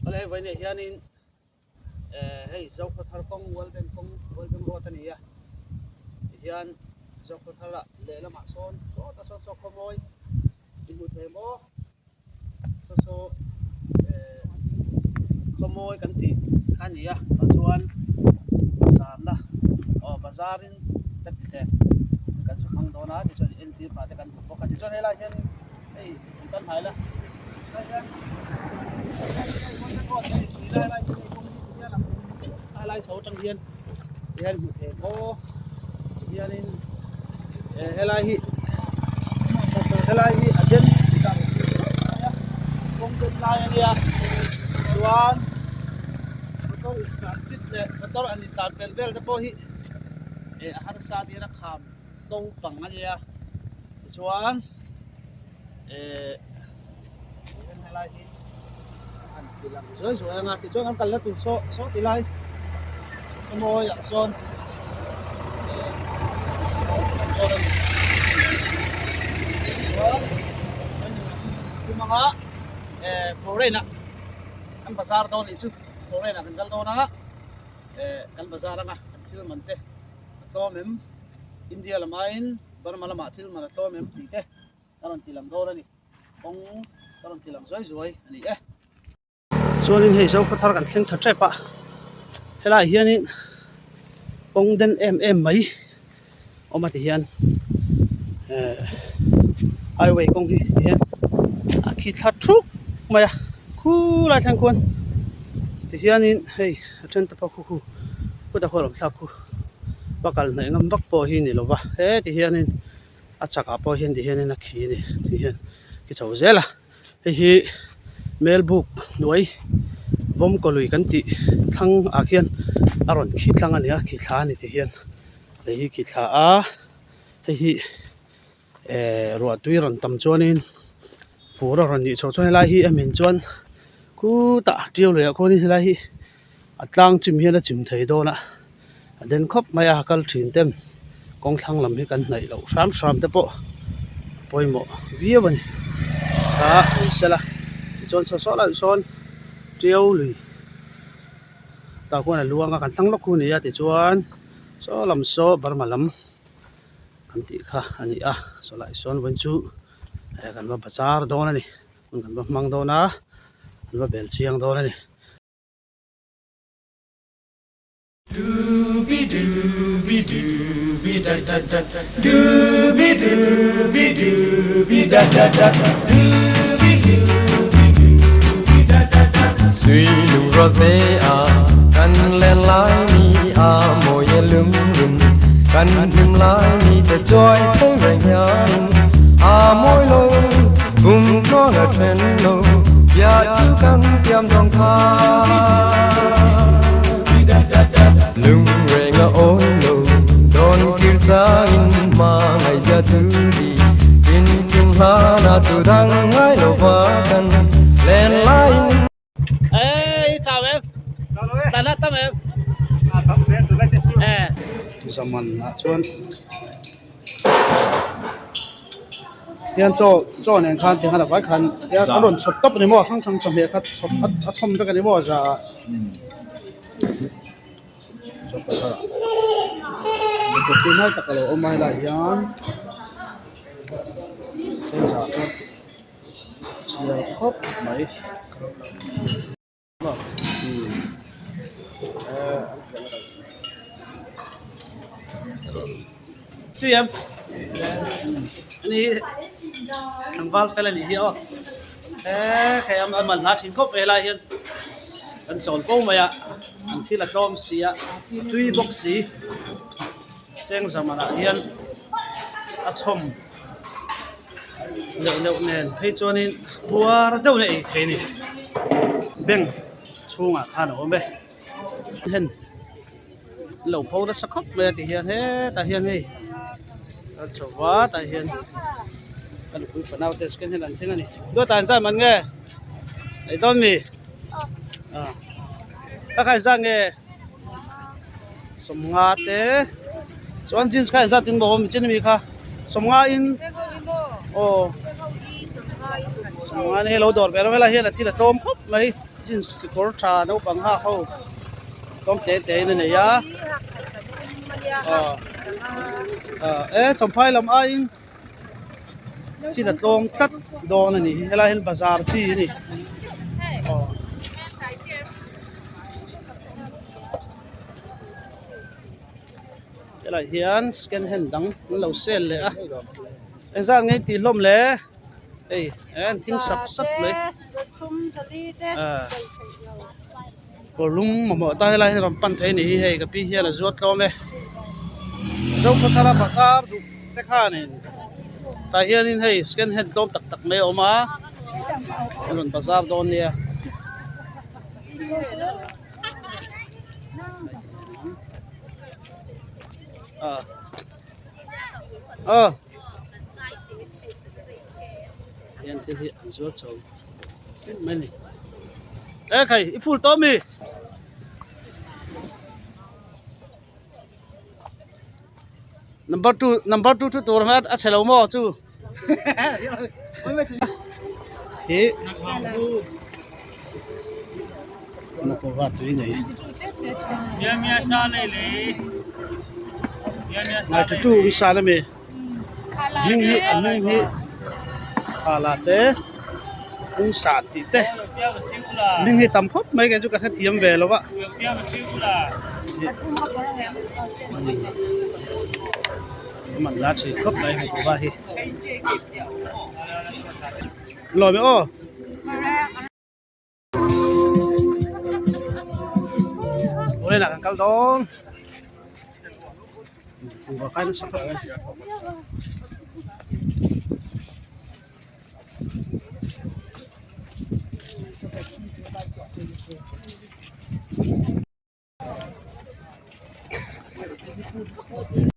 Awle hei vawiinah hianin eh hei Zokhawthar kawng World Bank kawng World Bank road a ni a tihian Zokhawthar ah lehlamah sawn sawtah sawn saw khawmawi i hmu thei maw saw saw eh khawmawi kan tih kha a ni a tah chuan bazarna aw bazar in ka ti teh kan zu hmang dawn a tichuan entir pah te kan duh bawk a tichuan helaiah hianin hei an kal hnai la lai chho atang hian tihian hmu thei maw tihianin eh helai hi helai hi a den kawng den lai a nia chuan motor in tlan chit leh motor an in tlan pelh vel te pawh hi eh a harsa tir a kham to pang a nia tichuan eh helai hi an ti lang zuai zuai anga tichuan an kalna tur saw saw ti lai khawmawi ah sawn eh dawn a ni chuan tum anga eh foreign ah an bazar dawn anih chu foreign ah kan kal dawn a eh kan bazar anga an thil man te a tlawm em India lam aiin Burma lamah thil man a tlawm em tih te a rawn ti lang dawn a ni kawng a rawn ti lang zuai zuai a ni e. Chuanin hei Zokhawthar kan thleng tha tep a helaiah hianin kawng den em em mai awm a ti hian ehh highway kawng hi ti hian a khi thla thuk mai a khulai thleng khuan ti hianin hei a then te pawh khu khu khuta khuan a awm thlak khu va kal hnaih ngam vak pawh hi ni lo va he ti hianin a chakah pawh hian ti hianin a khi a ni ti hian khi chho zel a hei hi melbuk hnuai bawmkaw lui kan tih thlang ah khian a rawn khi tlang a ni a khi thla a ni ti hian lei hi khi thla a hei hi ehh ruah tui rawn tam chuanin fur a rawn nih chhoh chuan helai hi a men chuan khutah tiau lui ah khuanin helai hi a tlang chim hian a chim thei dawn a a den khawp mai a kal thin ten kawng thlang lam hi kan hnaih loh hram hram te pawh pawimawh viau a ni a ni sela tichuan saw saw lai sawn tiau lui tah khuan a luang a kan thlang lawk hu a ni a tichuan saw lam saw Burma lam kan tih kha a ni a saw lai sawn vawiin chu eh kan va bazar dawn a ni hun kan va hmang dawn a kan va bel chiang dawn a ni. Sui lung te a kan len lai ni a mawi lung rum kan hlim lai ni te choi thei reng hian a mawi lo kum tluang a then lo bia chu kan tiam dong kha lung reng a awi lo don kir changin ma ngai bia tu di tin chung hla na tu dang ngai lo va kan len lai Ê, chào em. Tàn na tâm em. Ê. Zaman ah chuan hian chaw chaw nen khan ti khan a vai khan a rawn chhawp tawp a ni maw a hrang hrang chawhmeh kha chhawp a chhawm vek a ni maw za ah kawt hnai tak a lo awm a helaiah hian chengzah chuan sial khawp mai. Tui em ani hi tlangval fel anih hi aw he hei a man hla thin khawp mai helai hian kan chawl fo mai a an thil a tlawm si a tui bawk si cheng zamanah hian a chhawm neuh neuh nen phei chuanin khuar deuh na ei thei a ni bank chhungah khan a awm e hen lo pho nasa khawp mai a ti hian hetah hian hei a chho va tah hian ka nupui fanau te second hand an thleng a ni dawtah an zai man nge ei dawn mi a kha zat nge sawmnga te chuan jeans kha engzat in maw awm chin ami kha sawmnga in aw sawmnga in hei lo dawr ve lo helai hian a thil a tlawm khawp mai. Jeans kekawr tha naupang hak ho tlawm te te in a nei a ah e champhai lam aiin thil a tlawng tlat dawn a ni helai hian bazar chi a ni aw. Helai hian second hand dang an lo sale leh a engzat nge tih hlawm le hei an thing sap sap mai ah kawrlum mamawh tan helai hian rawn pan thei a ni hi hei ka pi hian a zuar tlawm e Zokhawthara bazar duh te khanin tah hianin hei second hand tlawm tak tak mai a awm a an rawn bazar dawn nia. Aw hian thil hi an zuar chho mai a ni e khai i ful tawh ami number two number two chu tur anga a chhe lo maw chu hi Nakova tui nei ngai thu thu ang sal ami hming hi a hming hi pala te pungsa tih te hming hi tam khawp mai kei chu ka hrethiam ve lo va. Man la thin khawp mai hei kuhva hi lawm e aw. Awle kan kal dawn kuhva kai nasa khawp mai.